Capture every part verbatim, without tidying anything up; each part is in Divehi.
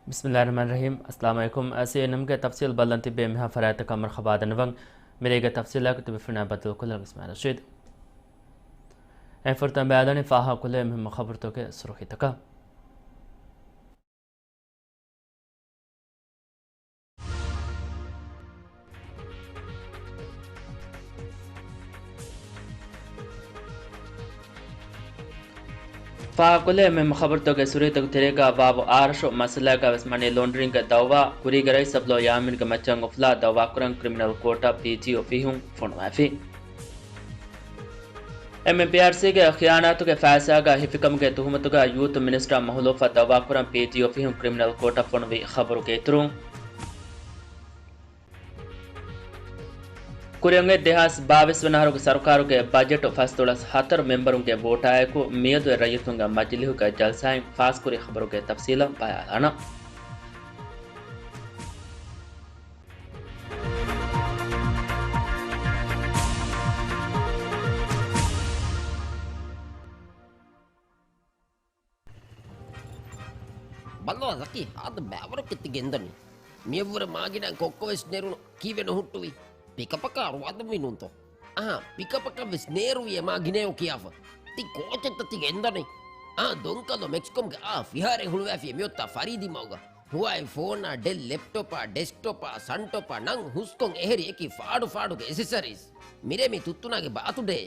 ބިސްމިއްލާހިއްރަޙްމާނިއްރަޙީމް. އައްސަލާމު ޢަލައިކުމް. އައިސީއެންއެމްގެ ތަފްސީލް ބައްލަން ތިއްބެވި މިހާ ފަރާތަކަށް މަރުޙަބާ ދަންނަވަން. މިރޭގެ ތަފްސީލާއެކު ތިބިފުޅުންނާ ބައްދަލުކޮށްލަން އިސްމާޢީލް ރަޝީދު. އެންމެ ފުރަތަމަ ބައިވެރިން ފާހަގަކޮށްލެވޭ މުހިންމު ޚަބަރުތަކުގެ ސުރުޚީތަކަށް. ފާހަގަކޮށްލެވޭ މުހިންމު ޚަބަރުތަކުގެ ސުރުޚީތަކުގެ ތެރޭގަ، ވާވު އާރަށު މައްސަލާގަ ވެސް މަނީ ލޯންޑްރިންގ ދައުވާ، ކުރީގެ ރައީސް އަބްދުﷲ ޔާމީންގެ މައްޗަށް އުފުލާ ދައުވާކުރަން ކްރިމިނަލް ކޯޓަށް ޕީޖީ އޮފީހުން ފޮނުވާފި. އެމްއެމްޕީއާރްސީގެ ޚިޔާނާތުގެ ފައިސާގަ ހިފިކަމުގެ ތުހުމަތުގަ ޔޫތު މިނިސްޓަރ މަހުލޫފަށް ދައުވާކުރަން ޕީޖީ އޮފީހުން ކްރިމިނަލް ކޯޓަށް ފޮނުވި ޚަބަރުގެ އިތުރުން، ކުރިއަށް އޮތް ދެހާސް ބާވީސް ވަނަ އަހަރުގެ ސަރުކާރުގެ ބަޖެޓު ފަސްދޮޅަސް ހަތަރު މެމްބަރުންގެ ވޯޓާއެކު މިއަދު އެ ރައްޔިތުންގެ މަޖިލީހުގެ ޖަލްސާއިން ފާސްކުރި ޚަބަރުގެ ތަފްސީލަށް ބަލާލާނަން. ބައްލަވާ ޒަކީ، ހާދަ ބައިވަރަކަށް ތި ގެންދަނީ. މިއަށްވުރެ މާގިނަ ކޮއްކޮވެސް ނެރުނު ކީއްވެ ނުހުއްޓުވީ؟ ޕިކަޕަކާ ރުވާދަންވީ ނޫންތޯ؟ އާ، ޕިކަޕަކަށް ވެސް ނޭރުވި އެ މާގިނައޯ ކިޔާފަ. ތި ކޯޗެއްތަ ތި ގެންދަނީ؟ އާ، ދޮންކަލޯ މެކްސްކޮމްގެ އާ ފިހާރައެއް ހުޅުވާފި މިއޮތާ ފަރީދީ މަގުގަ. ހުވާއި ފޯނާ، ޑެލް ލެޕްޓޮޕާ، ޑެސްކްޓޮޕާ، ސަންޓޮޕާ، ނަން ހުސްކޮން އެހެރި އެކި ފާޑު ފާޑުގެ އެސެސަރީސް. މިރޭ މި ތުއްތުނާގެ ބާތުޑޭ.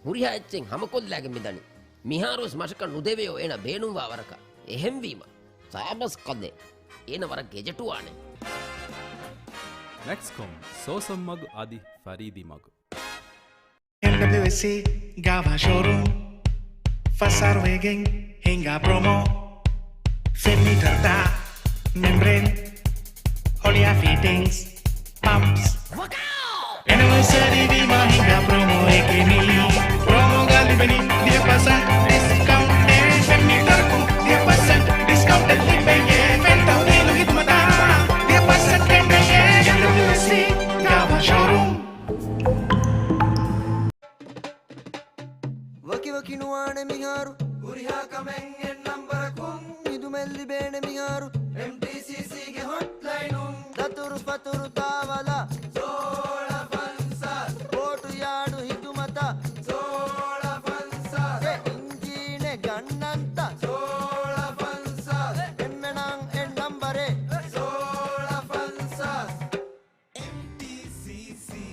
ހުރިހާ އެއްޗެއް ހަމަކޮށްލާގެން މިދަނީ. މިހާރުވެސް މަށަކަށް ނުދެވެޔޯ އޭނަ ބޭނުންވާ ވަރަކަށް. އެހެންވީމަ، ސާބަސް ކަލޭ. އޭނަ ވަރަށް ގެޖެޓުވާނެ. މެކްސްކޮމް، ސޯސަން މަގު އަދި ފަރީދީ މަގު. އެމްޑަބްލިއުއެސްސީ ގާވާ ޝޯރޫމް. ފަސް އަހަރު ވެގެން ހިނގާ ޕްރޮމޯ. ފެން މީޓަރުތައް، މެމްބްރޭން، ހޮޅިއާ ފިޓިންގްސް، ޕަމްޕްސް. އެނިވަރސަރީ ވީމާ ހިނގާ ޕްރޮމޯއެކޭ މީ. ޕްރޮމޯގަ ލިބެނީ ދިހަ ޕަސެންޓް ޑިސްކައުންޓެއް. ފެން މީޓަރަކުން ދިހަ ޕަސެންޓް ޑިސްކައުންޓެއް ލިބެޔޭ. ފެން ތަހުލީލު ހިދުމަތާ ދިހަ ޕަސެންޓް ކެނޑެޔޭ. އެމްޑަބްލިއުއެސްސީ ގާވާ ޝޯރޫމް. ވަކިވަކި ނުވާނެ މިހާރު. ހުރިހާ ކަމެއް އެއް ނަންބަރަކުން. ހިދުމަތް ލިބޭނެ މިހާރު. އެމްޓީސީސީގެ ހޮޓްލައިނުން. ދަތުރު ފަތުރު ތާވަލަށް. ސޯޅަ ފަންސާސް. ބޯޓު ޔާޑު ހިދުމަތަށް. ސޯޅަ ފަންސާސް. އެ އިންޖީނެއް ގަންނަންތަ؟ ސޯޅަ ފަންސާސް. އެންމެނަށް އެއް ނަންބަރެއް. ސޯޅަ ފަންސާސް. އެމްޓީސީސީ.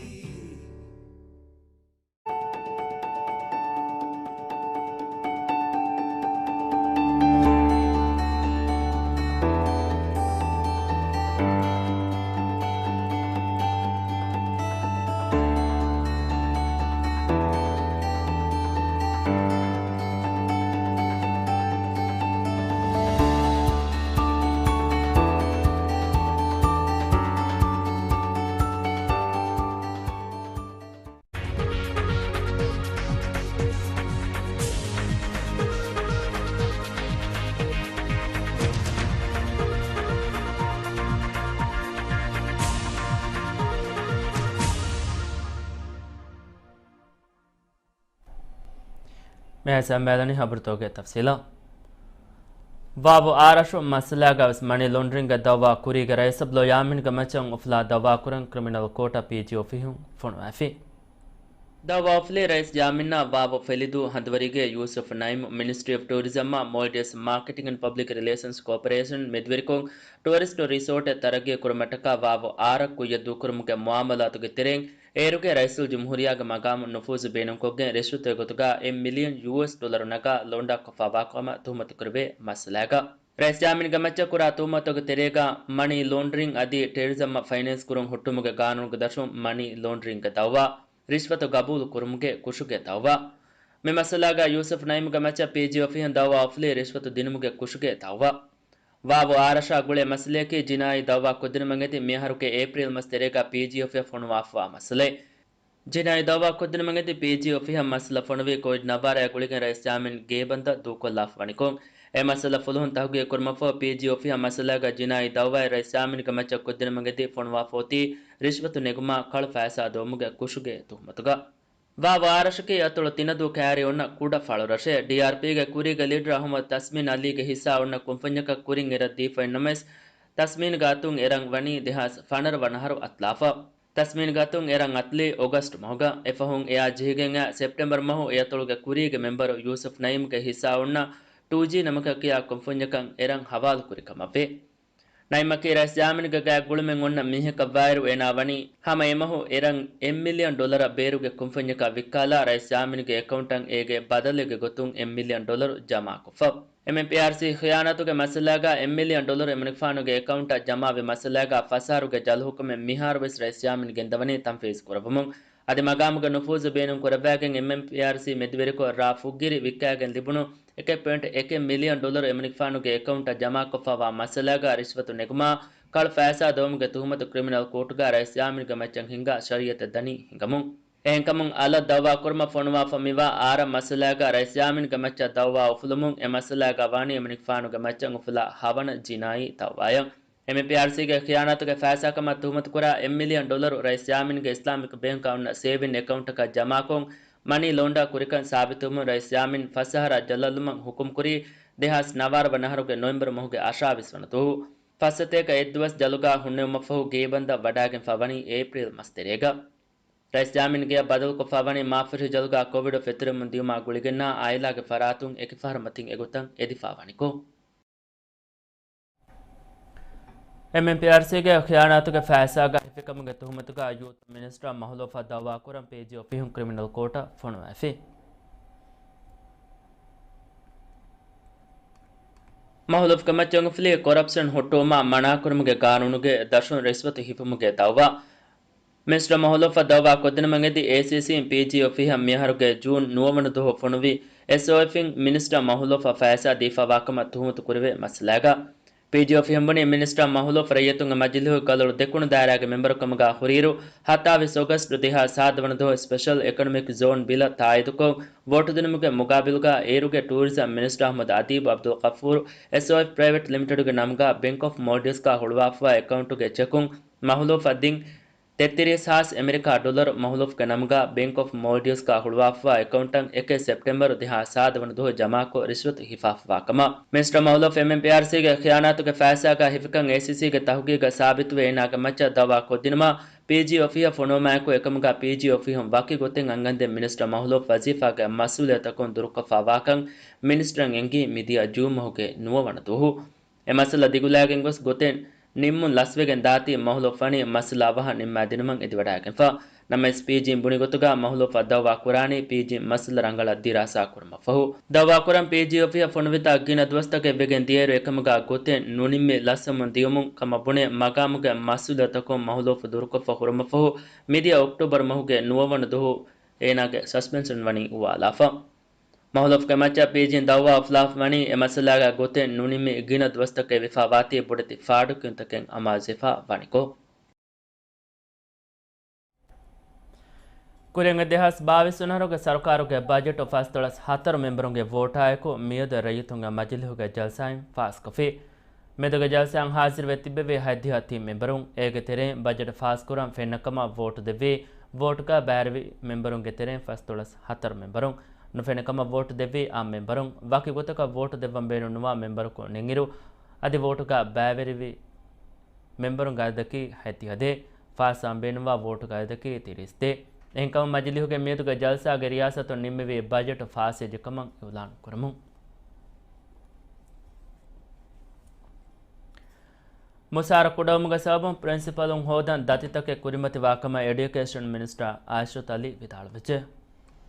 މިހާރު ސަމާލަނީ ހަބަރުތަކުގެ ތަފްސީލަށް. ވާވު އާރަށު މައްސަލާގަ ވެސް މަނީ ލޯންޑްރިންގ ދައުވާ ކުރީގެ ރައީސް އަބްދުﷲ ޔާމީންގެ މައްޗަށް އުފުލާ ދައުވާކުރަން ކްރިމިނަލް ކޯޓަށް ޕީޖީ އޮފީހުން ފޮނުވާފި. ދައުވާ އުފުލީ ރައީސް ޔާމީންއާ ވާވު ފެލިދޫ ހަނދުވަރީގެ ޔޫސުފް ނައީމް، މިނިސްޓްރީ އޮފް ޓޫރިޒަމްއާ މޯލްޑިވްސް މާކެޓިން އެންޑް ޕަބްލިކް ރިލޭޝަންސް ކޯޕަރޭޝަން މެދުވެރިކޮށް، ޓުއަރިސްޓު ރިސޯޓެއް ތަރައްގީ ކުރުމަށްޓަކާ ވާވު އާރަށް ކުއްޔަށް ދޫކުރުމުގެ މުއާމަލާތުގެ ތެރެއިން، އޭރުގެ ރައީސުލްޖުމްހޫރިއްޔާގެ މަގާމު ނުފޫޒު ބޭނުންކޮށްގެން ރިޝްވަތުގެ ގޮތުގަ އެއް މިލިއަން ޔޫއެސް ޑޮލަރު ނަގާ ލޯންޑާކޮށްފައިވާ ކަމަށް ތުހުމަތުކުރެވޭ މައްސަލާގަ، ރައީސް ޔާމީންގެ މައްޗަށް ކުރާ ތުހުމަތުގެ ތެރޭގަ މަނީ ލޯންޑްރިން އަދި ޓެރަރިޒަމްއަށް ފައިނޭންސް ކުރުން ހުއްޓުމުގެ ގާނޫނުގެ ދަށުން މަނީ ލޯންޑްރިންގެ ދައުވާ، ރިޝްވަތު ގަބޫލު ކުރުމުގެ ކުށުގެ ދައުވާ. މި މައްސަލާގަ ޔޫސުފް ނައީމްގެ މައްޗަށް ޕީޖީ އޮފީހުން ދައުވާ އުފުލީ ރިޝްވަތު ދިނުމުގެ ކުށުގެ ދައުވާ. ވާވު އާރަށާ ގުޅޭ މައްސަލަޔަކީ ޖިނާއީ ދައުވާ ކޮށްދިނުމަށް އެދި މިއަހަރުގެ އޭޕްރީލް މަސް ތެރޭގަ ޕީޖީ އޮފީހަށް ފޮނުވާފަވާ މައްސަލައެއް. ޖިނާއީ ދައުވާ ކޮށްދިނުމަށް އެދި ޕީޖީ އޮފީހަށް މައްސަލަ ފޮނުވީ ކޯވިޑް ނައްވާރައާ ގުޅިގެން ރައީސް ޔާމީން ގޭބަންދަށް ދޫކޮށްލާފަ ވަނިކޮށް. އެ މައްސަލަ ފުލުހުން ތަހުގީގު ކުރުމަށްފަހު ޕީޖީ އޮފީހަށް މައްސަލާގަ ޖިނާއީ ދައުވާއެއް ރައީސް ޔާމީންގެ މައްޗަށް ކޮށްދިނުމަށް އެދި ފޮނުވާފަ އޮތީ ރިޝްވަތު ނެގުމާ ކަޅު ފައިސާ ދޮވުމުގެ ކުށުގެ ތުހުމަތުގަ. ވާވު އާރަށަކީ އަތޮޅު ތިނަދޫ ކައިރި އޮންނަ ކުޑަ ފަޅުރަށެއް. ޑީއާރްޕީގެ ކުރީގެ ލީޑަރ އަހުމަދު ތަސްމީން އަލީގެ ހިއްސާ އޮންނަ ކުންފުންޏަކަށް ކުރިން އެރަށް ދީފައިން ނަމަވެސް، ތަސްމީނުގެ އަތުން އެރަން ވަނީ ދެހާސް ފަނަރަ ވަނަ އަހަރު އަތުލާފަ. ތަސްމީނުގެ އަތުން އެރަން އަތުލީ އޮގަސްޓް މަހުގަ. އެފަހުން އެއާ ޖެހިގެން އައި ސެޕްޓެމްބަރު މަހު އެއަތޮޅުގެ ކުރީގެ މެމްބަރު ޔޫސުފް ނައީމްގެ ހިއްސާ އޮންނަ ޓޫ ޖީ ނަމަކަށް ކިޔާ ކުންފުންޏަކަށް އެރަން ހަވާލުކުރި ކަމަށްވޭ. ނައިމަކީ ރައީސް ޔާމީންގެ ގައި ގުޅުމެއް އޮންނަ މީހަކަށްވާއިރު އޭނާ ވަނީ ހަމަ އެމަހު އެރަން އެއް މިލިއަން ޑޮލަރަށް ބޭރުގެ ކުންފުންޏަކަށް ވިއްކާލާ ރައީސް ޔާމީންގެ އެކައުންޓަށް އޭގެ ބަދަލެއްގެ ގޮތުން އެއް މިލިއަން ޑޮލަރު ޖަމާކޮށްފަ. އެމްއެމްޕީއާރްސީ ޚިޔާނާތުގެ މައްސަލާގަ އެއް މިލިއަން ޑޮލަރު އެމަނިކުފާނުގެ އެކައުންޓަށް ޖަމާވި މައްސަލާގަ ފަސް އަހަރުގެ ޖަލު ހުކުމެއް މިހާރުވެސް ރައީސް ޔާމީން ގެންދަވަނީ ތަންފީޒު ކުރައްވަމުން. އަދި މަގާމުގެ ނުފޫޒު ބޭނުން ކުރައްވާގެން އެމްއެމްޕީއާރްސީ މެދުވެރިކޮށް ރ. ފުއްގިރި ވިއްކާގެން ލިބުނު އެކެއް ޕޮއިންޓް އެކެއް މިލިއަން ޑޮލަރު އެމަނިކުފާނުގެ އެކައުންޓަށް ޖަމާކޮށްފައިވާ މައްސަލާގަ ރިޝްވަތު ނެގުމާ، ކަޅު ފައިސާ ދޮވުމުގެ ތުހުމަތު ކްރިމިނަލް ކޯޓުގަ ރައީސް ޔާމީންގެ މައްޗަށް ހިންގާ ޝަރީއަތެއް ދަނީ ހިނގަމުން. އެހެންކަމުން އަލަށް ދައުވާ ކުރުމަށް ފޮނުވާފަ މިވާ އާރަ މައްސަލާގަ ރައީސް ޔާމީންގެ މައްޗަށް ދައުވާ އުފުލުމުން އެ މައްސަލާގަ ވާނީ އެމަނިކުފާނުގެ މައްޗަށް އުފުލާ ހަވަނަ ޖިނާއީ ދައުވާއެއް. އެމްއެމްޕީއާރްސީގެ ޚިޔާނާތުގެ ފައިސާކަމަށް ތުހުމަތުކުރާ އެއް މިލިއަން ޑޮލަރު ރައީސް ޔާމީންގެ އިސްލާމިކް ބޭންކަށް އޮންނަ ސޭވިން އެކައުންޓަކަށް ޖަމާކޮށް، މަނީ ލޯންޑާ ކުރިކަން ސާބިތުވުމުން ރައީސް ޔާމީން ފަސް އަހަރަށް ޖަލަށްލުމަށް ހުކުމްކުރީ ދެހާސް ނަވާރަ ވަނަ އަހަރުގެ ނޮވެމްބަރު މަހުގެ އަށާވީސް ވަނަ ދުވަހު. ފައްސަތޭކަ އެއްދުވަސް ޖަލުގަ ހުންނެވުމަށްފަހު ގޭބަންދަށް ވަޑާގެންފަ ވަނީ އޭޕްރީލް މަސް ތެރޭގަ. ރައީސް ޔާމީން ގެޔަށް ބަދަލުކޮށްފަ ވަނީ މާފުށި ޖަލުގަ ކޮވިޑު ފެތުރެމުން ދިޔުމާ ގުޅިގެންނާ އާއިލާގެ ފަރާތުން އެކި ފަހަރު މަތިން އެގޮތަށް އެދިފަ ވަނިކޮށް. އެމްއެމްޕީއާރްސީގެ ޚިޔާނާތުގެ ފައިސާގަ ހިފިކަމުގެ ތުހުމަތުގަ ޔޫތު މިނިސްޓަރ މަހުލޫފަށް ދައުވާކުރަން ޕީޖީ އޮފީހުން ކްރިމިނަލް ކޯޓަށް ފޮނުވައިފި. މަހުލޫފްގެ މައްޗަށް އުފުލީ ކޮރަޕްޝަން ހުއްޓުވުމާ މަނާކުރުމުގެ ގާނޫނުގެ ދަށުން ރިޝްވަތު ހިފުމުގެ ދައުވާ. މިނިސްޓަރ މަހުލޫފަށް ދައުވާ ކޮށްދިނުމަށް އެދި އޭސީސީން ޕީޖީ އޮފީހަށް މިއަހަރުގެ ޖޫން ނުވަވަނަ ދުވަހު ފޮނުވި އެސްއޯއެފްއިން މިނިސްޓަރ މަހުލޫފަށް ފައިސާ ދީފައިވާކަމަށް ތުހުމަތު ކުރެވޭ މައްސަލާގަ. ޕީޖީ އޮފީހުން ބުނީ މިނިސްޓަރ މަހުލޫފް ރައްޔިތުންގެ މަޖިލީހުގެ ގަލޮޅު ދެކުނު ދާއިރާގެ މެމްބަރުކަމުގަ ހުރިއިރު، ހަތާވީސް އޮގަސްޓް ދެހާސް ސާދަ ވަނަ ދުވަހު ސްޕެޝަލް އެކޮނޮމިކް ޒޯން ބިލަށް ތާއީދުކޮށް، ވޯޓު ދިނުމުގެ މުގާބިލުގަ އޭރުގެ ޓޫރިޒަމް މިނިސްޓަރ އަޙްމަދު އަދީބު އަބްދުލް ޣަފޫރު އެސްއޯއެފް ޕްރައިވެޓް ލިމިޓެޑުގެ ނަމުގަ ބެންކް އޮފް މޯލްޑިވްސްގަ ހުޅުވާފައިވާ އެކައުންޓުގެ ޗެކުން މަހުލޫފަށް ދިން ތެއްތިރީސް ހާސް އެމެރިކާ ޑޮލަރު މަހުލޫފްގެ ނަމުގަ ބެންކް އޮފް މޯލްޑިވްސްގަ ހުޅުވާފައިވާ އެކައުންޓަށް އެކެއް ސެޕްޓެމްބަރު ދެހާސް ސާދަ ވަނަ ދުވަހު ޖަމާކޮށް ރިޝްވަތު ހިފާފައިވާ ކަމަށް. މިނިސްޓަރ މަހުލޫފް އެމްއެމްޕީއާރްސީގެ ޚިޔާނާތުގެ ފައިސާގަ ހިފިކަން އޭސީސީގެ ތަހުގީގަށް ސާބިތުވެ އޭނާގެ މައްޗަށް ދައުވާ ކޮށްދިނުމަށް ޕީޖީ އޮފީހަށް ފޮނުވުމާއެކު އެކަމުގަ ޕީޖީ އޮފީހުން ވަކި ގޮތެއް އަންގަންދެން މިނިސްޓަރ މަހުލޫފް ވަޒީފާގެ މަސްއޫލިއްޔަތަކުން ދުރުކޮށްފައިވާ ކަން މިނިސްޓަރަށް އެންގީ މިދިޔަ ޖޫން މަހުގެ ނުވަވަނަ ދުވަހު. އެ މައްސަލަ ދިގުލާގެން ގޮސް ގޮތެއް ނިންމުން ލަސްވެގެން ދާތީ މަހުލޫފް ވަނީ މައްސަލަ އަވަހަށް ނިންމާދިނުމަށް އެދިވަޑާގެންފަ. ނަމަވެސް ޕީޖީން ބުނި ގޮތުގަ މަހުލޫފަށް ދައުވާ ކުރާނީ ޕީޖީން މައްސަލަ ރަނގަޅަށް ދިރާސާ ކުރުމަށްފަހު. ދައުވާ ކުރަން ޕީޖީ އޮފީހަށް ފޮނުވިތާ ގިނަ ދުވަސްތަކެއް ވެގެން ދިޔައިރު އެކަމުގަ ގޮތެއް ނުނިންމި ލަސްވަމުން ދިޔުމުން ކަމަށް ބުނެ މަގާމުގެ މަސްއޫލިއްޔަތަކުން މަހުލޫފް ދުރުކޮށްފަ ހުރުމަށްފަހު މިދިޔަ އޮކްޓޫބަރު މަހުގެ ނުވަވަނަ ދުވަހު އޭނާގެ ސަސްޕެންޝަން ވަނީ އުވާލާފަ. މަހުލޫފްގެ މައްޗަށް ޕީޖީން ދައުވާ އުފުލާފަ ވަނީ އެ މައްސަލާގަ ގޮތެއް ނުނިންމި ގިނަ ދުވަސްތަކެއް ވެފަ ވާތީ ބޮޑެތި ފާޑުކިޔުންތަކެއް އަމާޒުވެފަ ވަނިކޮށް. ކުރިން ދެހާސް ބާވީސް ވަނަ އަހަރުގެ ސަރުކާރުގެ ބަޖެޓު ފަސްދޮޅަސް ހަތަރު މެމްބަރުންގެ ވޯޓާއެކު މިއަދު ރައްޔިތުންގެ މަޖިލީހުގެ ޖަލްސާއިން ފާސްކޮށްފި. މެދުގެ ޖަލްސާއަށް ހާޒިރުވެ ތިއްބެވި ހަތްދިހަ ތިން މެމްބަރުން، އޭގެ ތެރެއިން ބަޖެޓް ފާސްކުރަން ފެންނަ ކަމަށް ވޯޓު ދެއްވި، ވޯޓުގަ ބައިވެރިވި މެމްބަރުންގެ ތެރެއިން ފަސްދޮޅަސް ހަތަރު މެމްބަރުން، ނުފެންނަ ކަމަށް ވޯޓު ދެއްވި އަށް މެމްބަރުން، ވަކި ގޮތަކަށް ވޯޓު ދެއްވަން ބޭނުންނުވާ މެމްބަރަކު ނެންއިރު، އަދި ވޯޓުގަ ބައިވެރިވި މެމްބަރުންގެ އަދަދަކީ ހަތްދިހަ ދޭއް، ފާސްވާން ބޭނުންވާ ވޯޓުގެ އަދަދަކީ ތިރީސް ދޭއް. އެހެންކަމުން މަޖިލީހުގެ މިއަދުގެ ޖަލްސާގެ ރިޔާސަތުން ނިންމެވީ ބަޖެޓު ފާސްވެއްޖެ ކަމަށް އިއުލާން ކުރަމުން. މުސާރަ ކުޑަވުމުގެ ސަބަބުން ޕްރިންސިޕަލުން ހޯދަން ދަތިތަކެއް ކުރިމަތިވާ ކަމަށް އެޑިއުކޭޝަން މިނިސްޓަރ އާއިޝަތު އަލީ ވިދާޅުވެއްޖެ.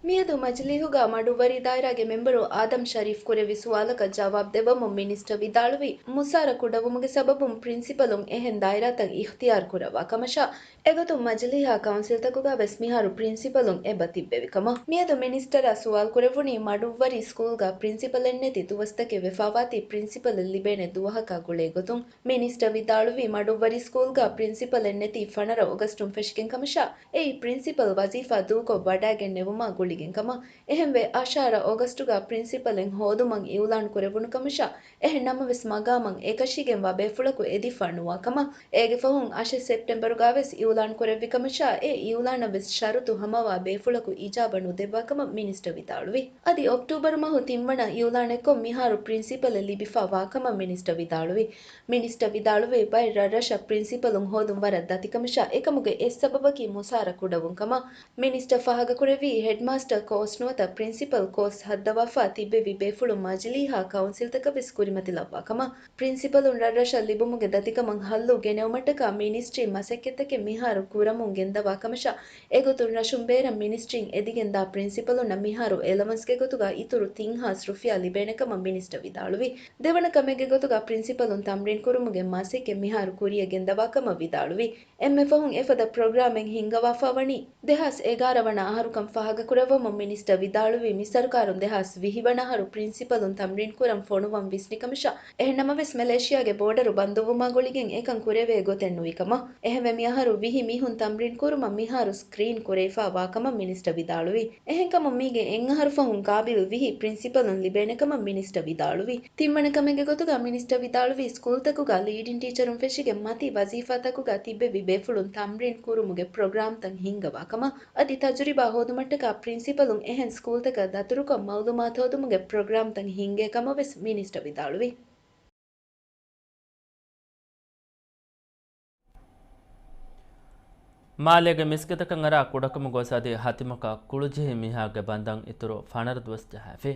މިއަދު މަޖިލީހުގަ މަޑުއްވަރީ ދާއިރާގެ މެމްބަރު އާދަމް ޝަރީފް ކުރެއްވި ސުވާލަކަށް ޖަވާބު ދެއްވަމުން މިނިސްޓަރ ވިދާޅުވީ، މުސާރަ ކުޑަވުމުގެ ސަބަބުން ޕްރިންސިޕަލުން އެހެން ދާއިރާތައް އިޚްތިޔާރު ކުރައްވާ ކަމަށާ، އެގޮތުން މަޖިލީހާ ކައުންސިލްތަކުގަ ވެސް މިހާރު ޕްރިންސިޕަލުން އެބަ ތިއްބެވި ކަމަށް. މިއަދު މިނިސްޓަރާ ސުވާލު ކުރެއްވުނީ، މަޑުއްވަރީ ސްކޫލްގަ ޕްރިންސިޕަލެއް ނެތި ދުވަސްތަކެއް ވެފައިވާތީ ޕްރިންސިޕަލެއް ލިބޭނެ ދުވަހަކާ ގުޅޭ ގޮތުން. މިނިސްޓަރ ވިދާޅުވީ، މަޑުއްވަރީ ސްކޫލްގަ ޕްރިންސިޕަލެއް ނެތީ ފަނަރަ އޮގަސްޓުން ފެށިގެން ކަމަށާ، އެއީ ޕްރިންސިޕަލް ވަޒީފާ ދޫކޮށް ވަޑައިގެންނެވުމާ ގުޅޭ ގުޅިގެން ކަމަށް. އެހެންވެ، އަށާރަ އޮގަސްޓުގަ ޕްރިންސިޕަލެއް ހޯދުމަށް އިއުލާން ކުރެވުނު ކަމަށާ، އެހެން ނަމަވެސް މަގާމަށް އެކަށީގެންވާ ބޭފުޅަކު އެދިފަ ނުވާ ކަމަށް، އޭގެ ފަހުން އަށެއް ސެޕްޓެމްބަރުގަވެސް އިއުލާން ކުރެއްވި ކަމަށާ، އެ އިއުލާނަށް ވެސް ޝަރުތު ހަމަވާ ބޭފުޅަކު އިޖާބަ ނުދެއްވާ ކަމަށް މިނިސްޓަރ ވިދާޅުވި. އަދި އޮކްޓޫބަރު މަހު ތިންވަނަ އިއުލާނެއްކޮށް މިހާރު ޕްރިންސިޕަލެއް ލިބިފަ ވާ ކަމަށް މިނިސްޓަރ ވިދާޅުވި. މިނިސްޓަރ ވިދާޅުވީ، ބައެއް ރަށްރަށަށް ޕްރިންސިޕަލުން ހޯދުން ވަރަށް ދަތިކަމަށާ، އެކަމުގެ އެއް ސަބަބަކީ މުސާރަ ކުޑަވުން ކަމަށް. މިނިސްޓަރ ފާހަގަކުރެއްވީ، ހެޑްމާސްޓަރ ކޯސް ނުވަތަ ޕްރިންސިޕަލް ކޯސް ހައްދަވާފަ ތިއްބެވި ބޭފުޅުން މަޖިލީހާ ކައުންސިލްތަކަށް ވެސް ކުރިމަތިލައްވާ ކަމަށް. ޕްރިންސިޕަލުން ރަށްރަށަށް ލިބުމުގެ ދަތިކަމަށް ހައްލު ގެނެވުމަށްޓަކާ މިނިސްޓްރީ މަސައްކަތްތަކެއް މިހާރު ކުރަމުން ގެންދަވާ ކަމަށާ، އެގޮތުން ރަށުން ބޭރަށް މިނިސްޓްރީން އެދިގެންދާ ޕްރިންސިޕަލުންނަށް މިހާރު އެލަވަންސްގެ ގޮތުގަ އިތުރު ތިން ހާސް ރުފިޔާ ލިބޭނެ ކަމަށް މިނިސްޓަރ ވިދާޅުވި. ދެވަނަ ކަމެއްގެ ގޮތުގަ ޕްރިންސިޕަލުން ތަމްރީން ކުރުމުގެ މަސައްކަތް މިހާރު ކުރިއަށް ގެންދަވާ ކަމަށް ވިދާޅުވި. އެންމެ ފަހުން އެފަދަ ޕްރޮގްރާމެއް ހިންގަވާފަ ވަނީ ދެހާސް އެގާރަ ވަނަ އަހަރުކަން ފާހަގަކުރައްވަމުން މިނިސްޓަރ ވިދާޅުވީ، މި ސަރުކާރުން ދެހާސް ވިހި ވަނަ އަހަރު ޕްރިންސިޕަލުން ތަމްރީން ކުރަން ފޮނުވަން ވިސްނި ކަމަށާ، އެހެން ނަމަވެސް މެލޭޝިޔާގެ ބޯޑަރު ބަންދުވުމާ ގުޅިގެން އެކަން ކުރެވޭ ގޮތެއް ނުވި ކަމަށް. އެހެންވެ މި އަހަރު ވިހި މީހުން ތަމްރީން ކުރުމަށް މިހާރު ސްކްރީން ކުރެވިފަ ވާ ކަމަށް މިނިސްޓަރ ވިދާޅުވި. އެހެންކަމުން މީގެ އެއް އަހަރު ފަހުން ގާބިލް ވިހި ޕްރިންސިޕަލުން ލިބޭނެ ކަމަށް މިނިސްޓަރ ވިދާޅުވި. ތިންވަނަ ކަމެއްގެ ގޮތުގަ މިނިސްޓަރ ވިދާޅުވީ، ސްކޫލްތަކުގަ ލީޑިން ޓީޗަރުން ފެށިގެން މަތި ވަޒީފާތަކުގަ ތިއްބެވި ބޭފުޅުން ތަމްރީން ކުރުމުގެ ޕްރޮގްރާމްތައް ހިންގަވާ ކަމަށް. އަދި ތަޖުރިބާ ހޯދުމަށްޓަކާ ޕްރިންސިޕަލުން އެހެން ސްކޫލްތަކަށް ދަތުރުކޮށް މައުލޫމާތު ހޯދުމުގެ ޕްރޮގްރާމްތައް ހިންގޭ ކަމަށް ވެސް މިނިސްޓަރ ވިދާޅުވި. މާލޭގެ މިސްކިތަކަށް އަރާ ކުޑަކަމު ގޮސް އަދި ހަތިމަކަށް ކުޅުޖެހި މީހާގެ ބަންދަން އިތުރު ފަނަރަ ދުވަސް ޖަހާފި.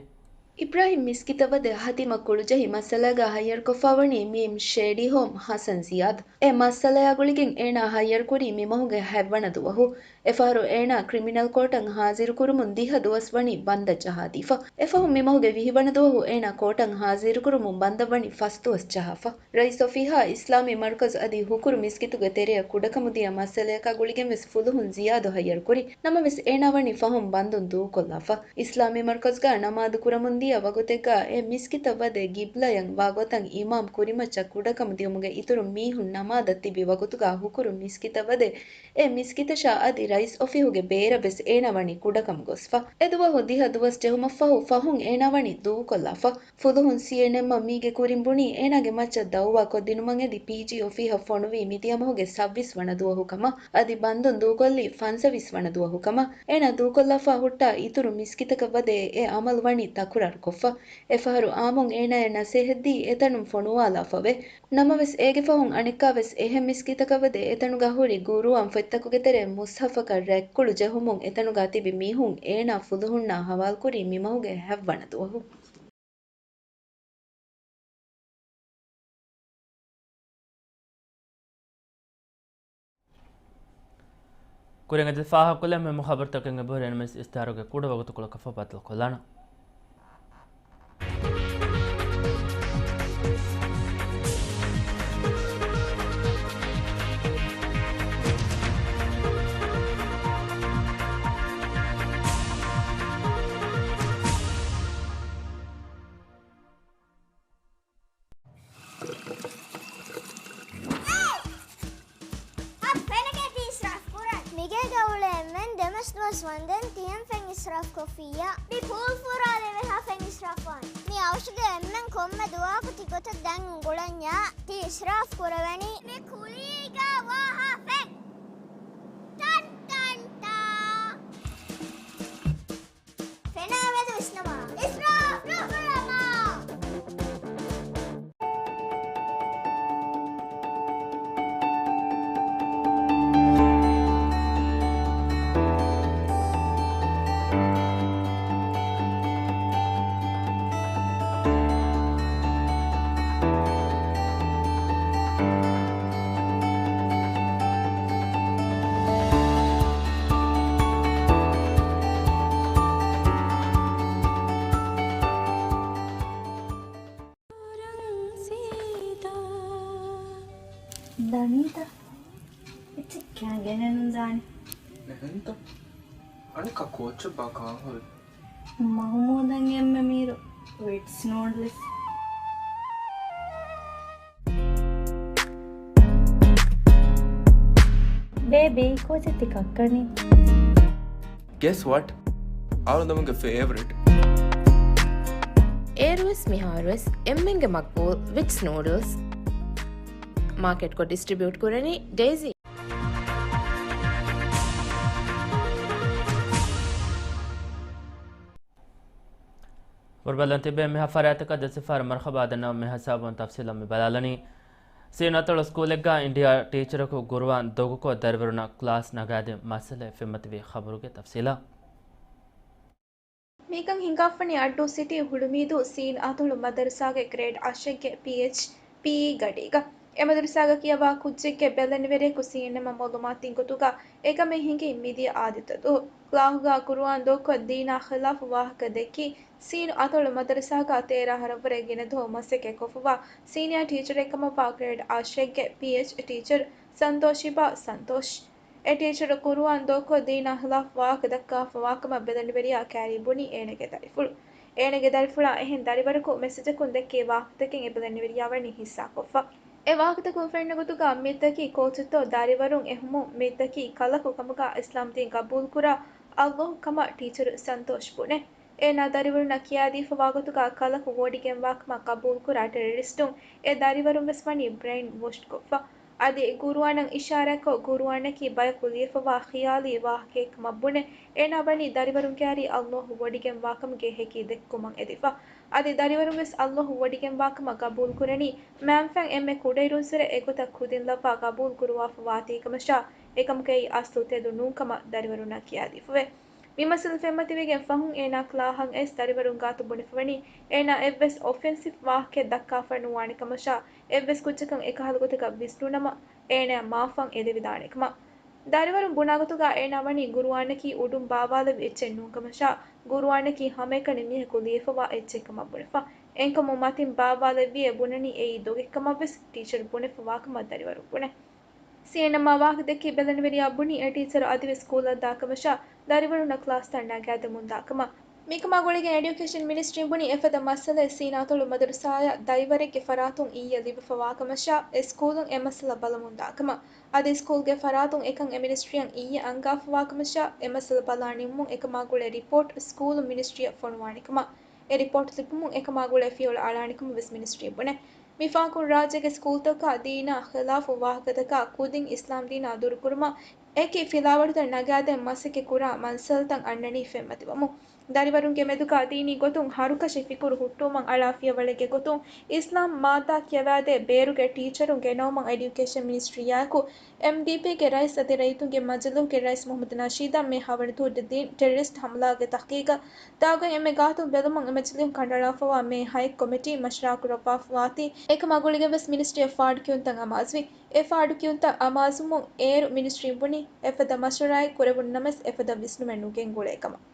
އިބްރާހިމް މިސްކިތަށް ވަދެ ހަތިމަ ކުޅުޖެހި މައްސަލާގަ ހައްޔަރުކޮށްފަ ވަނީ މީމް ޝޭޑީ ހޯމް ހަސަން ޒިޔާދް. އެ މައްސަލަޔާ ގުޅިގެން އޭނާ ހައްޔަރުކުރީ މި މަހުގެ ހަތްވަނަ ދުވަހު. އެފަހަރު އޭނާ ކްރިމިނަލް ކޯޓަށް ހާޒިރުކުރުމުން ދިހަ ދުވަސް ވަނީ ބަންދަށް ޖަހާދީފަ. އެފަހު މި މަހުގެ ވިހި ވަނަ ދުވަހު އޭނާ ކޯޓަށް ހާޒިރުކުރުމުން ބަންދަށް ވަނީ ފަސް ދުވަސް ޖަހާފަ. ރައީސް އޮފީހާ އިސްލާމީ މަރުކަޒު އަދި ހުކުރު މިސްކިތުގެ ތެރެއަށް ކުޑަކަމުދިޔަ މައްސަލަޔަކާ ގުޅިގެން ވެސް ފުލުހުން ޒިޔާދު ހައްޔަރުކުރި. ނަމަވެސް އޭނާ ވަނީ ފަހުން ބަންދުން ދޫކޮށްލާފަ. އިސްލާމީ މަރުކަޒުގަ ނަމާދު ކުރަމުން ދިޔަ ވަގުތެއްގަ އެ މިސްކިތަށް ވަދެ ގިބްލަޔަށް ވާ ގޮތަށް އިމާމް ކުރިމައްޗަށް ކުޑަކަމު ދިޔުމުގެ އިތުރުން މީހުން ނަމާދަށް ތިބި ވަގުތުގަ ހުކުރު މިސްކިތަށް ވަދެ އެ މިސްކިތަށާ އަދި ރައީސް އޮފީހުގެ ބޭރަށް ވެސް އޭނާ ވަނީ ކުޑަކަމު ގޮސްފަ. އެދުވަހު ދިހަ ދުވަސް ޖެހުމަށްފަހު ފަހުން އޭނާ ވަނީ ދޫކޮށްލާފަ. ފުލުހުން ސީއެންއެމްއަށް މީގެ ކުރިން ބުނީ، އޭނާގެ މައްޗަށް ދައުވާ ކޮށްދިނުމަށް އެދި ޕީޖީ އޮފީހަށް ފޮނުވީ މިދިޔަ މަހުގެ ސައްވީސް ވަނަ ދުވަހު ކަމަށް. އަދި ބަންދުން ދޫކޮށްލީ ފަންސަވީސް ވަނަ ދުވަހު ކަމަށް. އޭނާ ދޫކޮށްލާފަ ހުއްޓާ އިތުރު މިސްކިތަކަށް ވަދެ އެ އަމަލު ވަނީ ތަކުރާރުކޮށްފަ. އެފަހަރު އާއްމުން އޭނާޔަށް ނަސޭހަތްދީ އެތަނުން ފޮނުވާލާފަވޭ. ނަމަވެސް، އޭގެ ފަހުން އަނެއްކާވެސް އެހެން މިސްކިތަކަށް ވަދެ އެތަނުގަ ހުރި ގުރުއާން ފޮތްތަކުގެ ތެރޭ މުސްހަފަކަށް ރަތްކުޅު ޖެހުމުން އެތަނުގަ ތިބި މީހުން އޭނާ ފުލުހުންނާ ހަވާލުކުރީ މި މަހުގެ ހަތްވަނަ ދުވަހު. ކުރިން އަދި ފާހަގަކޮށްލަން މެމު ޚަބަރުތަކެއް އެބަހުރި އެންމެސް އިސްތިހާރުގެ ކުޑަ ވަގުތުކޮޅަކަށްފަހު ބައްދަލުކޮށްލާނަން. އަ، ފެނަކޭ ތި އިސްރާފް ކުރަން. މިގޭގަ އުޅޭ އެންމެން ދެމަސް ދުވަސް ވަންދެން ތިއެން ފެން އިސްރާފް ކޮށްފިއްޔާ. މި ޕޫލް ފުރާލެވޭ ހަ ފެން އިސްރާފް ވާން. މި އަވަށުގެ އެންމެން ކޮންމެ ދުވަހަކު ތި ގޮތަށް ދަން އުނގުޅަންޏާ ތި އިސްރާފް ކުރެވެނީ. މި ކުލީގަ ވާ ހަ ފެން. ޓަން ޓަން ޓާ. ފެނާ މެދު ވިސްނަމާ. އިސްރާފް ނުކުރަމާ. ދަނީތަ؟ އެއްޗެއް ކާ ގެނެއްނު ދާނެ. ނެހެންތަ؟ އަނެއްކާ ކޯއްޗެއްބާ ކާން ހުރި؟ މަހުމޫދަށް އެންމެ މީރު ވިޓްސް ނޫޑްލްސް. ބޭބީ، ކޯޗެއް ތި ކައްކަނީ؟ Guess what? އަޅުގަނޑުމެންގެ ފޭވަރިޓް. އޭރުވެސް މިހާރުވެސް އެންމެންގެ މަގްބޫލް ވިޓްސް ނޫޑްލްސް މާކެޓްކޮށް ޑިސްޓްރިބިއުޓް ކުރަނީ ޑެއިޒީ. ވަރުބަލަން ތިބޭ މިހާ ފަރާތަކަށް ދެސިފާރު މަރުޙަބާ ދަންނަވަން. މި ހިސާބުން ތަފްސީލަށް މި ބަލާލަނީ. ސީން އަތޮޅު ސްކޫލެއްގަ އިންޑިއާ ޓީޗަރަކު ގުރުއާން ދޮގުކޮށް ދަރިވަރުންނަށް ކްލާސް ނަގާދިން މައްސަލައެއް ފެންމަތިވި ޚަބަރުގެ ތަފްސީލަށް. މިކަން ހިނގާފަނީ އައްޑޫ ސިޓީ ހުޅުމީދޫ ސީން އަތޮޅު މަދަރުސާގެ ގްރޭޑް އަށެއްގެ ޕީއެޗް ޕީއީ ގަޑީގަ. އެ މަދަރުސާގަ ކިޔަވާ ކުއްޖެއްގެ ބެލެނިވެރިޔަކު ސީއެންއެމްއަށް މައުލޫމާތު ދިން ގޮތުގަ އެކަމެއް ހިނގީ މިދިޔަ އާދިއްތަ ދުވަހު. ކްލާހުގަ ގުރުއާން ދޮގުކޮށް ދީނާ ޚިލާފު ވާހަކަ ދެއްކި، ސީން އަތޮޅު މަދަރުސާގަ ތޭރަ އަހަރަށްވުރެ ގިނަ ދުވަހު މަސައްކަތް ކޮށްފަވާ ސީނިއާ ޓީޗަރެއް ކަމަށްވާ ގްރޭޑް އަށެއްގެ ޕީއެޗް ޓީޗަރ ސަންތޯޝިބާ ސަންތޯޝް. އެ ޓީޗަރު ގުރުއާން ދޮގުކޮށް ދީނާ ޚިލާފު ވާހަކަ ދައްކާފަވާކަމަށް ބެލެނިވެރިޔާ ކާރީ ބުނީ އޭނަގެ ދަރިފުޅު. އޭނަގެ ދަރިފުޅާ އެހެން ދަރިވަރަކު މެސެޖަކުން ދެއްކޭ ވާހަކަތަކެއް އެ ބެލެނިވެރިޔާ ވަނީ ހިއްސާކޮށްފަ. އެ ވާހަކަތަކުން ފެންނަ ގޮތުގަ މިތަކީ ކޯޗުތޯ ދަރިވަރުން އެހުމުން މިތަކީ ކަލަކު ކަމުގަ އިސްލާމްދީން ގަބޫލުކުރާ އައްލޯހު ކަމަށް ޓީޗަރު ސަންތޯޝް ބުނޭ. އޭނާ ދަރިވަރުންނަށް ކިޔާދީފަވާ ގޮތުގަ ކަލަކު ވޮޑިގެންވާކަމަށް ގަބޫލުކުރާ ޓެރަރިސްޓުން އެ ދަރިވަރުން ވެސް ވަނީ ބްރެއިން ވޮޝްޑް ކޮށްފަ. އަދި ގުރުއާނަށް އިޝާރާތްކޮށް، ގުރުއާނަކީ ބަޔަކު ލިޔެފަވާ ޚިޔާލީ ވާހަކައެއްކަމަށް ބުނެ، އޭނާ ވަނީ ދަރިވަރުން ކައިރީ އައްލޯހު ވޮޑިގެންވާކަމުގެ ހެކި ދެއްކުމަށް އެދިފަ. އަދި ދަރިވަރުން ވެސް އައްލޯހު ވޮޑިގެންވާކަމަށް ގަބޫލުކުރަނީ، މާންފަން އެންމެ ކުޑައިރުންސުރެ އެގޮތަށް ކުދިން ލައްވާ ގަބޫލުކުރުވާފަވާތީކަމަށާ، އެކަމުގައި އަސްލު ތެދު ނޫންކަމަށް ދަރިވަރުންނަށް ކިޔާދީފަވޭ. މި މައްސަލަ ފެންމަތިވެގެން ފަހުން އޭނާ ކްލާހަށް އައިސް ދަރިވަރުން ގާތު ބުނެފަވަނީ، އޭނާ އެއްވެސް އޮފެންސިވް ވާހަކައެއް ދައްކާފަ ނުވާނެ ކަމަށާ، އެއްވެސް ކުއްޖަކަށް އެކަހަލަ ގޮތަކަށް ވިސްނުނަމަ، އޭނާ މާފަން އެދެވިދާނެ ކަމަށް. ދަރިވަރުން ބުނާ ގޮތުގަ އޭނާ ވަނީ ގުރުއާނަކީ އުޑުން ބާވާލެއްވި އެއްޗެއް ނޫންކަމަށާ، ގުރުއާނަކީ ހަމައެކަނި މީހަކު ލިޔެފަވާ އެއްޗެއްކަމަށް ބުނެފަ. އެހެންކަމުން މަތިން ބާވާލެއްވިއޭ ބުނަނީ އެއީ ދޮގެއްކަމަށްވެސް ޓީޗަރު ބުނެފަވާކަމަށް ދަރިވަރުން ބުނޭ. ސީއެންއެމްއާ ވާހަކަ ދެއްކި ބެލެނިވެރިޔާ ބުނީ އެ ޓީޗަރު އަދިވެސް ސްކޫލަށް ދާކަމަށާ، ދަރިވަރުންނަށް ކްލާސްތައް ނަގާދެމުން ދާކަމަށް. މިކަމާ ގުޅިގެން އެޑިއުކޭޝަން މިނިސްޓްރީން ބުނީ އެފަދަ މައްސަލައެއް ސީނާތޮޅު މަދަރުސާއަށް ދައިވަރެއްގެ ފަރާތުން އިއްޔެ ލިބިފަވާކަމަށާ، އެ ސްކޫލުން އެ މައްސަލަ ބަލަމުން ދާކަމަށް. އަދި ސްކޫލްގެ ފަރާތުން އެކަން އެ މިނިސްޓްރީއަށް އިއްޔެ އަންގާފަވާކަމަށާ، އެ މައްސަލަ ބަލާނިމުމުން އެކަމާ ގުޅޭ ރިޕޯޓް ސްކޫލު މިނިސްޓްރީއަށް ފޮނުވާނެކަމަށް. އެ ރިޕޯޓް ލިބުމުން އެކަމާ ގުޅޭ ފިޔަވަޅު އަޅާނެކަމަށް ވެސް މިނިސްޓްރީން ބުނޭ. މިފަހަކުން ރާއްޖޭގެ ސްކޫލްތަކަށް ދީނާ ޚިލާފު ވާހަކަތަކާ ކުދިން އިސްލާމްދީނާ ދުރުކުރުމަށް އެކި ފިލާވަޅުތައް ނަގާދޭން މަސައްކަތް ކުރާ މަންސަލްތައް އަންނަނީ ފެންމަތިވަމުން. ދަރިވަރުންގެ މެދުގަ ދީނީ ގޮތުން ހަރުކަށި ފިކުރު ހުއްޓުވުމަށް އަޅާ ފިޔަވަޅެއްގެ ގޮތުން އިސްލާމް މާއްދާ ކިޔަވާދޭ ބޭރުގެ ޓީޗަރުން ގެނައުމަށް އެޑިއުކޭޝަން މިނިސްޓްރީއާއެކު އެމްޑީޕީގެ ރައީސް އަދި ރައްޔިތުންގެ މަޖިލީހުގެ ރައީސް މުހައްމަދު ނަޝީދަށް މޭ ހަވަނަ ދުވަހު ދިން ޓެރަރިސްޓް ހަމަލާގެ ތަހުގީގަށް ދާގޮތް އެންމެ ގާތުން ބެލުމަށް އެމަޖިލީހުން ކަނޑައަޅާފަވާ މޭ ހައެއް ކޮމިޓީ މަޝްވަރާކުރައްވާފަވާތީ، އެކަމާ ގުޅިގެން ވެސް މިނިސްޓްރީއަށް ފާޑުކިޔުންތައް އަމާޒުވި. އެ ފާޑުކިޔުންތައް އަމާޒުވުމުން އޭރު މިނިސްޓްރީން ބުނީ އެފަދަ މަޝްވަރާއެއް ކުރެވުނު ނަމަވެސް އެފަދަ ވިސްނުމެއް ނުގެންގުޅޭ ކަމަށް.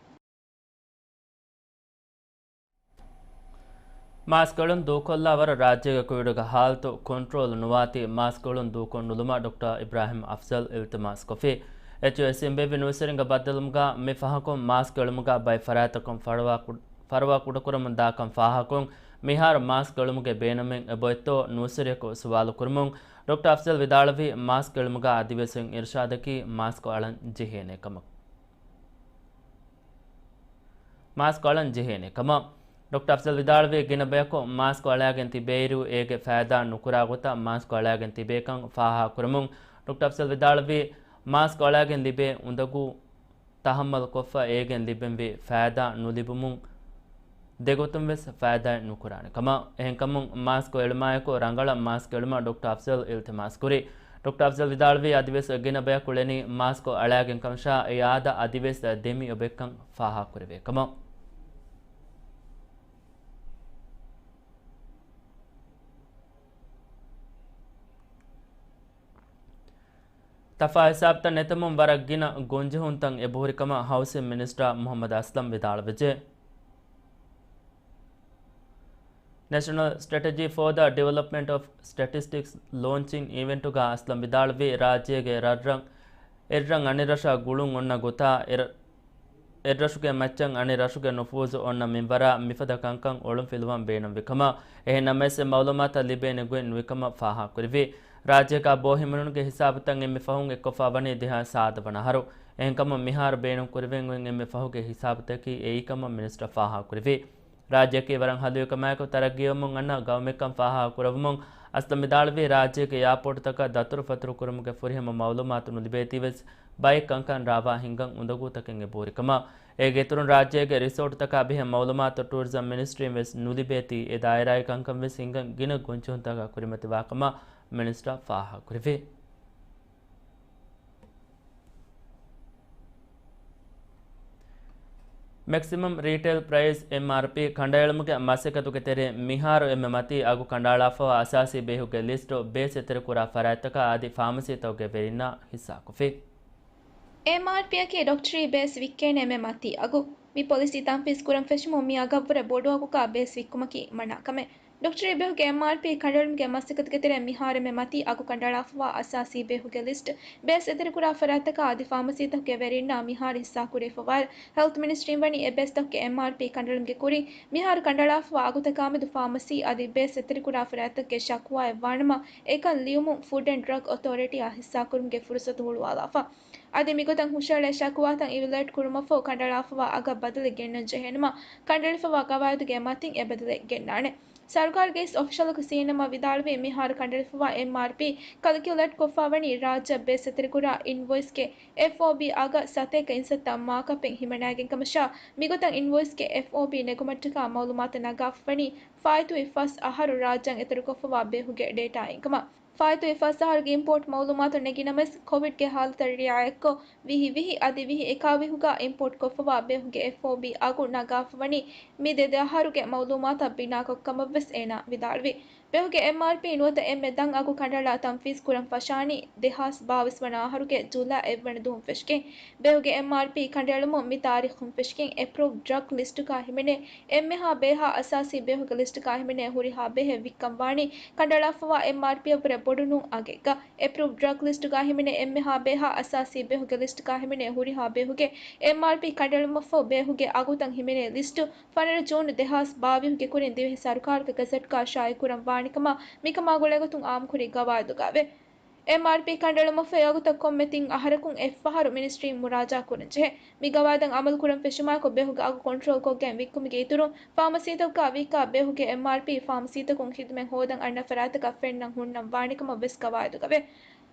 މާސްކޮޅުން ދޫކޮށްލާ ވަރަށް ރާއްޖޭގެ ކުއިރުގެ ހާލަތު ކޮންޓްރޯލް ނުވާތީ މާސްކޮޅުން ދޫކޮށް ނުލުމަށް ޑޮކްޓަރ އިބްރާހިމް އަފްޒަލް އިލްތިމާސްކޮށްފި. އެޗްއެސް އިނބެއްވި ނުވިސަރިންގެ ބައްދަލުމުގަ މި ފަހަކުން މާސްކޮޅުމުގަ ބައެއް ފަރާތްތަކުން ފަރުވާ ކު-، ފަރުވާ ކުޑަކުރަމުން ދާކަން ފާހަކުން މިހާރު މާސްކޮޅުމުގެ ބޭނުމެއް އެބޮތްތޯ ނުވިސަރިޔަކު ސުވާލު ކުރުމުން ޑޮކްޓަރ އަފްޒަލް ވިދާޅުވީ މާސްކޮޅުމުގަ އަދިވެސް އިރުޝާދަކީ މާސްކޮ އަޅަން ޖެހޭނެ ކަމަށް. މާސްކޮ އަޅަން ޖެހޭނެ ކަމަށް. ޑޮކްޓަރ އަފްޒަލް ވިދާޅުވީ، ގިނަ ބަޔަކު މާސްކޮ އަޅާގެން ތިބޭއިރު، އޭގެ ފައިދާ ނުކުރާ ގޮތަށް މާސްކޮ އަޅާގެން ތިބޭކަން ފާހަގަކުރަމުން، ޑޮކްޓަރ އަފްޒަލް ވިދާޅުވީ، މާސްކޮ އަޅާގެން ލިބޭ އުނދަގޫ ތަހައްމަލުކޮށްފަ، އޭގެން ލިބެންވީ ފައިދާ ނުލިބުމުން، ދެގޮތުން ވެސް ފައިދާއެއް ނުކުރާނެ ކަމަށް. އެހެންކަމުން، މާސްކޮ އެޅުމާއެކު ރަނގަޅަށް މާސްކޮ އެޅުމަށް ޑޮކްޓަރ އަފްޒަލް އިލްތިމާސް ކުރި. ޑޮކްޓަރ އަފްޒަލް ވިދާޅުވީ، އަދިވެސް ގިނަ ބަޔަކު އުޅެނީ މާސްކޮ އަޅާގެން ކަމަށާ، އެ އާދަ އަދިވެސް ދެމި އޮބެއްކަން ފާހަގަކުރެވޭ ކަމަށް. ތަފާ ހިސާބުތައް ނެތުމުން ވަރަށް ގިނަ ގޮންޖެހުންތައް އެބަހުރި ކަމަށް ހައުސިން މިނިސްޓަރ މުހައްމަދު އަސްލަމް ވިދާޅުވެއްޖެ. ނޭޝަނަލް ސްޓްރެޓެޖީ ފޯ ދަ ޑިވެލޮޕްމަންޓް އޮފް ސްޓެޓިސްޓިކްސް ލޯންޗިން އިވެންޓުގަ އަސްލަމް ވިދާޅުވީ، ރާއްޖޭގެ ރަށްރަށް، އެއްރަށް އަނެއް ރަށަށް ގުޅުން އޮންނަ ގޮތާ، އެ-، އެއްރަށުގެ މައްޗަށް އަނެއް ރަށުގެ ނުފޫޒު އޮންނަ މިންވަރާ މިފަދަ ކަންކަން އޮޅުންފިލުވަން ބޭނުންވި ކަމަށް. އެހެން ނަމަވެސް، އެ މައުލޫމާތުތައް ލިބޭނެ ގޮތް ނުވި ކަމަށް ފާހަގަކުރެވި. ރާއްޖޭގަ ބޯހިމެނުންގެ ހިސާބުތައް އެންމެ ފަހުން އެއްކޮށްފަ ވަނީ ދެހާސް ސާދަ ވަނަ އަހަރު. އެހެންކަމުން މިހާރު ބޭނުން ކުރެވެން އޮތް އެންމެ ފަހުގެ ހިސާބުތަކީ އެއީކަމަށް މިނިސްޓަރ ފާހަގަކުރެއްވި. ރާއްޖެއަކީ ވަރަށް ހަލުވިކަމާއެކު ތަރައްގީވަމުން އަންނަ ގައުމެއްކަން ފާހަގަކުރެއްވުމުން އަސްލަމް ވިދާޅުވީ، ރާއްޖޭގެ އެއާޕޯޓުތަކަށް ދަތުރުފަތުރު ކުރުމުގެ ފުރިހަމަ މައުލޫމާތު ނުލިބޭތީވެސް ބައެއް ކަންކަން ރާވާ ހިނގަން އުނދަގޫތަކެއް އެބަހުރިކަމަށް. އޭގެ އިތުރުން ރާއްޖޭގެ ރިސޯޓުތަކާ ބެހޭ މައުލޫމާތު ޓޫރިޒަމް މިނިސްޓްރީން ވެސް ނުލިބޭތީ، އެ ދާއިރާއެއް ކަންކަން ވެސް ހިނގަން ގިނަ ގޮންޖެހުންތަކާ ކުރިމަތިވާކަމަށް މިނިސްޓަރ ފާހަގަކުރެއްވި. މެކްސިމަމް ރީޓެއިލް ޕްރައިސް، އެމްއާރްޕީ، ކަނޑައެޅުމުގެ މަސައްކަތުގެ ތެރެއިން މިހާރު އެންމެ މަތީ އަގު ކަނޑައަޅާފަވާ އަސާސީ ބޭހުގެ ލިސްޓު ބޭސް އެތެރެކުރާ ފަރާތްތަކާ އަދި ފާމަސީތަކުގެ ވެރިންނާ ހިއްސާކޮށްފި. އެމްއާރްޕީއަކީ ޑޮކްޓަރީ ބޭސް ވިއްކޭނެ އެންމެ މަތީ އަގު. މި ޕޮލިސީ ތަންފީޒް ކުރަން ފެށުމުން މި އަގަށްވުރެ ބޮޑު އަގުގަ ބޭސް ވިއްކުމަކީ މަނާ ކަމެއް. ޑޮކްޓަރީ ބޭހުގެ އެމްއާރްޕީ ކަނޑައެޅުމުގެ މަސައްކަތުގެ ތެރެއިން މިހާރު އެންމެ މަތީ އަގު ކަނޑައަޅާފަވާ އަސާސީ ބޭހުގެ ލިސްޓް، ބޭސް އެތެރެކުރާ ފަރާތްތަކާ އަދި ފާމަސީތަކުގެ ވެރިންނާ މިހާރު ހިއްސާކުރެވިފަވާއިރު، ހެލްތު މިނިސްޓްރީން ވަނީ އެ ބޭސްތަކުގެ އެމްއާރްޕީ ކަނޑައެޅުމުގެ ކުރިން މިހާރު ކަނޑައަޅާފަވާ އަގުތަކާމެދު ފާމަސީ އަދި ބޭސް އެތެރެކުރާ ފަރާތްތަކުގެ ޝަކުވާއެއް ވާނަމަ، އެކަން ލިޔުމުން ފުޑް އެންޑް ޑްރަގް އޮތޯރިޓީއާ ހިއްސާކުރުމުގެ ފުރުސަތު ހުޅުވާލާފަ. އަދި މިގޮތަށް ހުށައެޅޭ ޝަކުވާތައް އިވެލުއޭޓް ކުރުމަށްފަހު ކަނޑައަޅާފަވާ އަގަށް ބަދަލެއް ގެންނަން ޖެހޭނަމަ، ކަނޑައެޅިފަވާ ގަވާއިދުގެ މަތިން އެ ބަދަލެއް ގެންނާނެ. ސަރުކާރުގެ އިސް އޮފިޝަލަކު ސީއެންއެމްއަށް ވިދާޅުވީ، މިހާރު ކަނޑައެޅިފަވާ އެމްއާރްޕީ ކަލްކިއުލޭޓް ކޮށްފަ ވަނީ ރާއްޖެއަށް ބޭސް އެތެރެކުރާ އިންވޮއިސްގެ އެފްއޯބީ އަގަށް ސަތޭކަ އިންސައްތަ މާކަޕެއް ހިމަނައިގެން ކަމަށާ، މިގޮތަށް އިންވޮއިސްގެ އެފްއޯބީ ނެގުމަށްޓަކާ މައުލޫމާތު ނަގާފަ ވަނީ ފާއިތުވި ފަސް އަހަރު ރާއްޖޭން އެތެރެކޮށްފަވާ ބޭހުގެ ޑޭޓާއިން ކަމަށް. ފާއިތުވި ފަސް އަހަރުގެ އިމްޕޯޓް މައުލޫމާތު ނެގިނަމަވެސް، ކޮވިޑްގެ ހާލަތަށް ރިއާޔަތްކޮށް، ވިހި ވިހި އަދި ވިހި އެކާވިހުގަ އިމްޕޯޓް ކޮށްފަވާ ބޭހުގެ އެފްއޯބީ އަގު ނަގާފަ ވަނީ، މި ދެ ދެ އަހަރުގެ މައުލޫމާތަށް ބިނާކޮށް ކަމަށްވެސް އޭނާ ވިދާޅުވި. ބޭހުގެ އެމްއާރްޕީ ނުވަތަ އެންމެ ދަށް އަގު ކަނޑައަޅާ ތަންފީޒް ކުރަން ފަށާނީ، ދެހާސް ބާވީސް ވަނަ އަހަރުގެ ޖުލައި އެއްވަނަ ދުވަހުން ފެށިގެން. ބޭހުގެ އެމްއާރްޕީ ކަނޑައެޅުމުން މި ތާރީޚުން ފެށިގެން، އެޕްރޫވްޑް ޑްރަގް ލިސްޓުގަ ހިމެނޭ އެންމެހާ ބޭހާ އަސާސީ ބޭހުގެ ލިސްޓުގަ ހިމެނޭ ހުރިހާ ބޭހެއް ވިއްކަން ވާނީ، ކަނޑައަޅާފަވާ އެމްއާރްޕީއަށްވުރެ ބޮޑު ނޫން އަގެއްގަ. އެޕްރޫވްޑް ޑްރަގް ލިސްޓުގަ ހިމެނޭ އެންމެހާ ބޭހާ އަސާސީ ބޭހުގެ ލިސްޓުގަ ހިމެނޭ ހުރިހާ ބޭހުގެ އެމްއާރްޕީ ކަނޑައެޅުމަށްފަހު ބޭހުގެ އަގުތައް ހިމެނޭ ލިސްޓު، ފަނަރަ ޖޫނު ދެހާސް ބާވީހުގެ ކުރިން ދިވެހި ސަރުކާރުގެ ގަޒެޓްގަ ޝާއިޢުކުރަން ވާނެ ކަމަށް މިކަމާ ގުޅޭގޮތުން އާއްމުކުރި ގަވާއިދުގައެވެ. އެމްއާރްޕީ ކަނޑައެޅުމަށްފަހު އެ އަގުތައް ކޮންމެ ތިން އަހަރަކުން އެއްފަހަރު މިނިސްޓްރީން މުރާޖާ ކުރަން ޖެހޭ. މި ގަވާއިދަށް އަމަލު ކުރަން ފެށުމާއެކު ބޭހުގެ އަގު ކޮންޓްރޯލް ކޮށްގެން ވިއްކުމުގެ އިތުރުން، ފާމަސީތަކުގަ ވިއްކާ ބޭހުގެ އެމްއާރްޕީ ފާމަސީތަކުން ޚިދުމަތް ހޯދަން އަންނަ ފަރާތަކަށް ފެންނަން ހުންނަން ވާނެ ކަމަށް ވެސް ގަވާއިދުގައެވެ.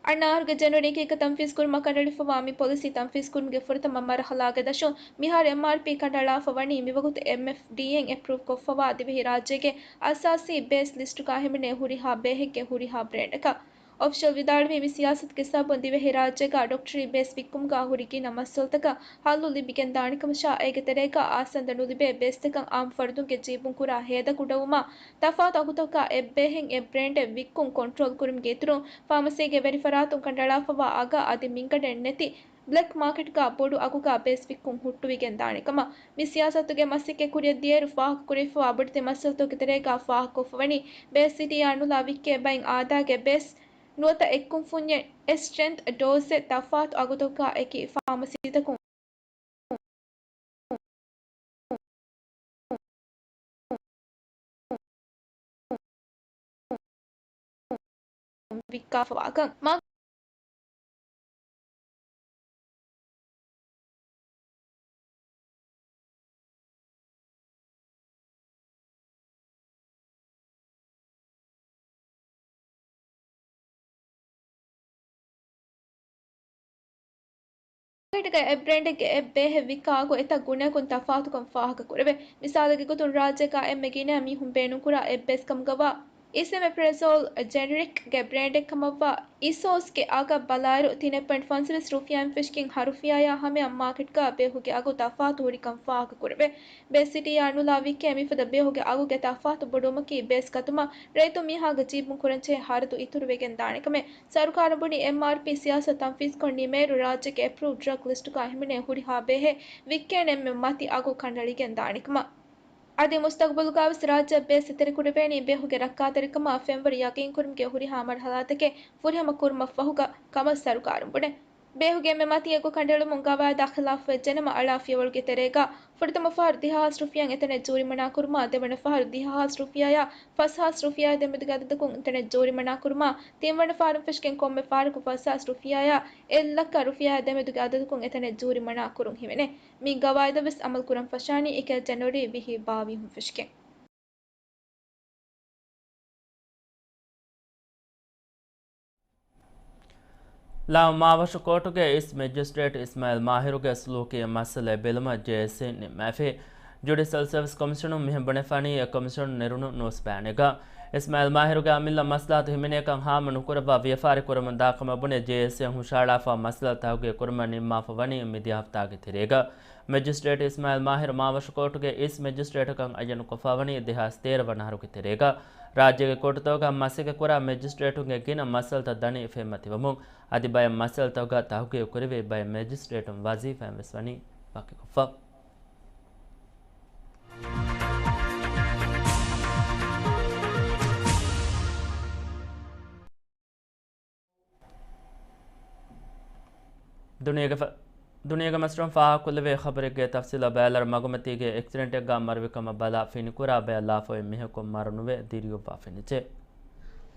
އަންނަ އަހަރުގެ ޖެނުއަރީ އެކަކަށް ތަންފީޒް ކުރުމަށް ކަނޑައެޅިފަވާ މި ޕޮލިސީ ތަންފީޒް ކުރުމުގެ ފުރަތަމަ މަރުހަލާގެ ދަށުން މިހާރު އެމްއާރްޕީ ކަނޑައަޅާފަ ވަނީ މިވަގުތު އެމްއެފްޑީއޭން އެޕްރޫވް ކޮށްފަވާ ދިވެހިރާއްޖޭގެ އަސާސީ ބޭސް ލިސްޓުގަ ހިމެނޭ ހުރިހާ ބޭހެއްގެ ހުރިހާ ބްރޭންޑަކަށް. އޮފިޝަލް ވިދާޅުވީ މި ސިޔާސަތުގެ ސަބަބުން ދިވެހިރާއްޖޭގަ ޑޮކްޓަރީ ބޭސް ވިއްކުމުގަ ހުރި ގިނަ މައްސަލަތަކަށް ހައްލު ލިބިގެންދާނެކަމަށާ، އޭގެ ތެރޭގަ އާސަންދަ ނުލިބޭ ބޭސްތަކަށް އާއްމު ފަރުދުންގެ ޖީބުން ކުރާ ހޭދަ ކުޑަވުމާ، ތަފާތު އަގުތަކާ އެއްބޭހެއް އެއް ބްރޭންޑެއް ވިއްކުން ކޮންޓްރޯލް ކުރުމުގެ އިތުރުން، ފާމަސީގެ ވެރިފަރާތުން ކަނޑައަޅާފަވާ އަގަށް އަދި މިންގަނޑެއް ނެތި ބްލެކް މާކެޓްގަ ބޮޑު އަގުގަ ބޭސް ވިއްކުން ހުއްޓުވިގެން ދާނެ ކަމަށް. މި ސިޔާސަތުގެ މަސައްކަތް ކުރިއަށް ދިޔައިރު ފާހަގަކުރެވިފަވާ ބޮޑެތި މައްސަލަތަކުގެ ތެރޭގަ ފާހަގަކޮށްފަ ވަނީ، ބޭސް ސިޓީއާ ނުލާ ވިއްކޭ ބައިން އާދައިގެ ބޭސް ނުވަތަ އެއްކުންފުންޏެއް އެއް ސްޓްރެންތް ޑޯޒެއް ތަފާތު އަގުތަކުގަ އެކި ފާމަސީތަކުން ވިއްކާފަވާކަން. މާކެޓްގަ އެއް ބްރޭންޑެއްގެ އެއް ބޭހެއް ވިއްކާ އަގު އެތައް ގުނައަކުން ތަފާތުކަން ފާހަގަކުރެވޭ. މިސާލެއްގެ ގޮތުން ރާއްޖޭގަ އެންމެ ގިނަ މީހުން ބޭނުންކުރާ އެއް ބޭސް ކަމުގަވާ އިސެމެޕްރެޒޯލް ޖެނެރިކްގެ ބްރޭންޑެއް ކަމަށްވާ އިސޯސްގެ އަގަށް ބަލާއިރު، ތިނެއް ޕޮއިންޓް ފަންސަވީސް ރުފިޔާއިން ފެށިގެން ހަ ރުފިޔާއާ ހަމަޔަށް މާކެޓްގަ ބޭހުގެ އަގު ތަފާތު ހުރިކަން ފާހަގަކުރެވޭ. ބޭސް ސިޓީއާ ނުލާ ވިއްކޭ މިފަދަ ބޭހުގެ އަގުގެ ތަފާތު ބޮޑުވުމަކީ ބޭސް ގަތުމަށް ރައްޔިތު މީހާގެ ޖީބުން ކުރަންޖެހޭ ހަރަދު އިތުރުވެގެން ދާނެ ކަމެއް. ސަރުކާރުން ބުނީ އެމްއާރްޕީ ސިޔާސަތު ތަންފީޒްކޮށް ނިމޭއިރު ރާއްޖޭގެ އެޕްރޫވްޑް ޑްރަގް ލިސްޓުގަ ހިމެނޭ ހުރިހާ ބޭހެއް ވިއްކޭނެ އެންމެ މަތި އަގު ކަނޑައެޅިގެން ދާނެ ކަމަށް. އަދި މުސްތަގުބަލުގަވެސް ރާއްޖެއަށް ބޭސް އެތެރެކުރެވޭނީ ބޭހުގެ ރައްކާތެރިކަމާ ފެންވަރު ޔަގީންކުރުމުގެ ހުރިހާ މަރުހަލާތަކެއް ފުރިހަމަ ކުރުމަށްފަހުގަ ކަމަށް ސަރުކާރުން ބުނޭ. ބޭހުގެ އެންމެ މަތީ އެއްގޮތް ކަނޑައެޅުމުން ގަވާއިދާ ޚިލާފުވެއްޖެނަމަ، އަޅާ ފިޔަވަޅުގެ ތެރޭގަ ފުރަތަމަ ފަހަރު ދިހަ ހާސް ރުފިޔާއިން އެތަނެއް ޖޫރިމަނާ ކުރުމާ، ދެވަނަ ފަހަރު ދިހަ ހާސް ރުފިޔާއާ ފަސް ހާސް ރުފިޔާއާ ދެމެދުގެ އަދަދަކުން އެތަނެއް ޖޫރިމަނާ ކުރުމާ، ތިންވަނަ ފަހަރުން ފެށިގެން ކޮންމެ ފަހަރަކު ފަސް ހާސް ރުފިޔާއާ އެއް ލައްކަ ރުފިޔާއާ ދެމެދުގެ އަދަދަކުން އެތަނެއް ޖޫރިމަނާ ކުރުން ހިމެނޭ. މި ގަވާއިދަށް ވެސް އަމަލު ކުރަން ފަށާނީ އެކެއް ޖެނުއަރީ ވިހި ބާވީސް ފެށިގެން. ލާ މާވަށު ކޯޓުގެ އިސް މެޖިސްޓްރޭޓް އިސްމާއިލް މާހިރުގެ ސުލޫކީ މައްސަލައެއް ބެލުމަށް ޖޭއެސްސީ ނިންމާފި. ޖުޑިޝަލް ސަރވިސް ކޮމިޝަނުން މިހެން ބުނެފާނީ، އެ ކޮމިޝަނުން ނެރުނު ނޫސް ބަޔާނެއްގަ. އިސްމާއިލް މާހިރުގެ އަމިއްލަ މަސްލަހަތު ހިމެނޭކަން ހާމަ ނުކުރައްވާ ވިޔަފާރި ކުރަމުން ދާކަމަށް ބުނެ، ޖޭއެސްސީއަށް ހުށައަޅާފަ މައްސަލަ ތަހުގީގު ކުރުމަށް ނިންމާފަ ވަނީ މިދިޔަ ހަފްތާގެ ތެރޭގަ. މެޖިސްޓްރޭޓް އިސްމާއިލް މާހިރު މާވަށު ކޯޓުގެ އިސް މެޖިސްޓްރޭޓަކަށް އައްޔަނުކޮށްފަ ވަނީ ދެހާސް ތޭރަ ވަނަ އަހަރުގެ ތެރޭގަ. ރާއްޖޭގެ ކޯޓުތަކުގަ މަސައްކަތްކުރާ މެޖިސްޓްރޭޓުންގެ ގިނަ މައްސަލަތައް ދަނީ ފެންމަތިވަމުން، އަދި ބައެއް މައްސަލަތަކުގަ ތަހުގީގު ކުރެވި ބައެއް މެޖިސްޓްރޭޓުން ވަޒީފާއިން ވެސް ވަނީ ވަކިކޮށްފަ. ދުނިޔޭގެ ފަ-، ދުނިޔޭގެ މަސްރުން ފާހަގަކޮށްލެވޭ ޚަބަރެއްގެ ތަފްސީލަށް ބައިލަރު. މަގުމަތީގެ އެކްސިޑެންޓެއްގަ މަރުވިކަމަށް ބަލާ ފިނިކުރާ ބައެއް ލާފައި މީހަކު މަރުނުވެ ދިރިއުއްވާފަ ފެނިއްޖެ.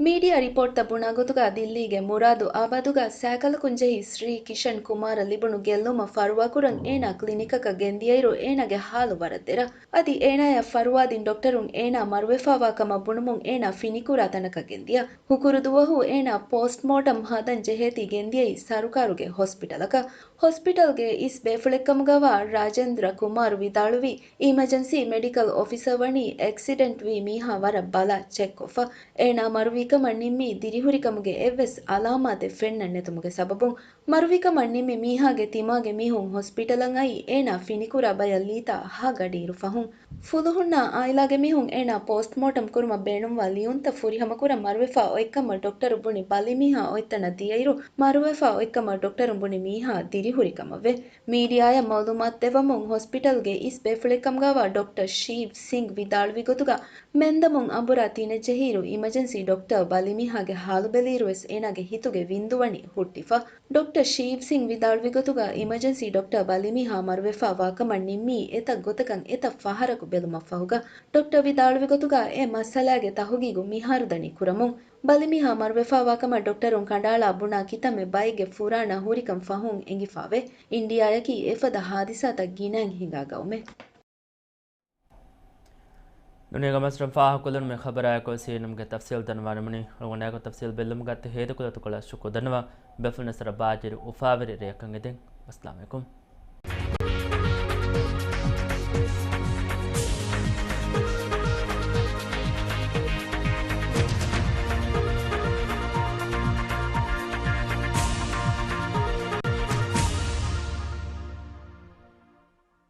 މީޑިއާ ރިޕޯޓްތައް ބުނާ ގޮތުގަ ދިއްލީގެ މުރާދު އާބާދުގަ ސައިކަލަކުން ޖެހި ސްރީ ކިޝަން ކުމާރަށް ލިބުނު ގެއްލުމަށް ފަރުވާކުރަން އޭނާ ކްލިނިކަކަށް ގެންދިޔައިރު އޭނާގެ ހާލު ވަރަށް ދެރަ. އަދި އޭނާޔަށް ފަރުވާދިން ޑޮކްޓަރުން އޭނާ މަރުވެފާވާ ކަމަށް ބުނުމުން އޭނާ ފިނިކުރާ ތަނަކަށް ގެންދިޔަ. ހުކުރު ދުވަހު އޭނާ ޕޯސްޓްމޯޓަމް ހަދަން ޖެހޭތީ ގެންދިޔައީ ސަރުކާރުގެ ހޮސްޕިޓަލަކަށް. ހޮސްޕިޓަލްގެ އިސް ބޭފުޅެއްކަމުގަވާ ރާޖޭންދްރަ ކުމާރު ވިދާޅުވީ، އީމަޖެންސީ މެޑިކަލް އޮފިސަރ ވަނީ އެކްސިޑެންޓް ވީ މީހާ ވަރަށް ބަލާ ޗެކްކޮށްފަ. އޭނާ މަރުވީކަމަށް ނިންމީ ދިރިހުރިކަމުގެ އެއްވެސް އަލާމާތެއް ފެންނަން ނެތުމުގެ ސަބަބުން. މަރުވިކަމަށް ނިންމި މީހާގެ ތިމާގެ މީހުން ހޮސްޕިޓަލަށް އައީ އޭނާ ފިނިކުރާ ބަޔަށް ލީތާ ހަ ގަޑިއިރު ފަހުން. ފުލުހުންނާ އާއިލާގެ މީހުން އޭނާ ޕޯސްޓްމޯޓަމް ކުރުމަށް ބޭނުންވާ ލިޔުންތައް ފުރިހަމަކުރަން މަރުވެފާ އޮތްކަމަށް ޑޮކްޓަރު ބުނި ބަލިމީހާ އޮތްތަނަށް ދިޔައިރު، މަރުވެފާ އޮތްކަމަށް ޑޮކްޓަރު ބުނި މީހާ ދިރިހުރި ކަމަށްވެ. މީޑިއާޔަށް މައުލޫމާތު ދެއްވަމުން ހޮސްޕިޓަލްގެ އިސް ބޭފުޅެއްކަމުގަވާ ޑޮކްޓަރ ޝީވް ސިންގް ވިދާޅުވި ގޮތުގަ، މެންދަމުން އަނބުރާ ތިނެއްޖެހިއިރު އިމަޖެންސީ ޑޮކްޓަރ ބަލިމީހާގެ ހާލު ބެލިއިރުވެސް އޭނާގެ ހިތުގެ ވިންދުވަނީ ހުއްޓިފަ. ޑޮކްޓަރ ޝީވް ސިންގް ވިދާޅުވި ގޮތުގަ އިމަޖެންސީ ޑޮކްޓަރ ބަލިމީހާ މަރުވެފާ ވާކަމަށް ނިންމީ އެތައް ގޮތަކަށް އެތައް ފަހަރަކު ބެލުމަށްފަހުގަ. ޑޮކްޓަރ ވިދާޅުވި ގޮތުގަ އެ މައްސަލާގެ ތަހުގީގު މިހާރު ދަނީ ކުރަމުން. ބަލިމީހާ މަރުވެފާވާކަމަށް ޑޮކްޓަރުން ކަނޑައަޅާ ބުނާ ކިތަންމެ ބައެއްގެ ފުރާނަ ހުރިކަން ފަހުން އެނގިފާވޭ. އިންޑިއާއަކީ އެފަދަ ހާދިސާތައް ގިނައިން ހިނގާ ގައުމެއް. ދުނިޔޭގެ މަސްރަށް ފާހަގަކޮށްލުނު މި ޚަބަރާއެކު ސީއެންއެމްގެ ތަފްސީލް ދަންނަވާނަމުން އަޅުގަނޑާއެކު ތަފްސީލް ބެއްލުމުގަ ތި ހޭދަކުލަތުކޮޅަށް ޝުކުރު ދަންނަވާ، ބޭފުޅުންނަށް ސަރަ ބާއްޖަވެރި އުފާވެރި ރެއަކަށް އެދެން. އައްސަލާމު ޢަލައިކުމް.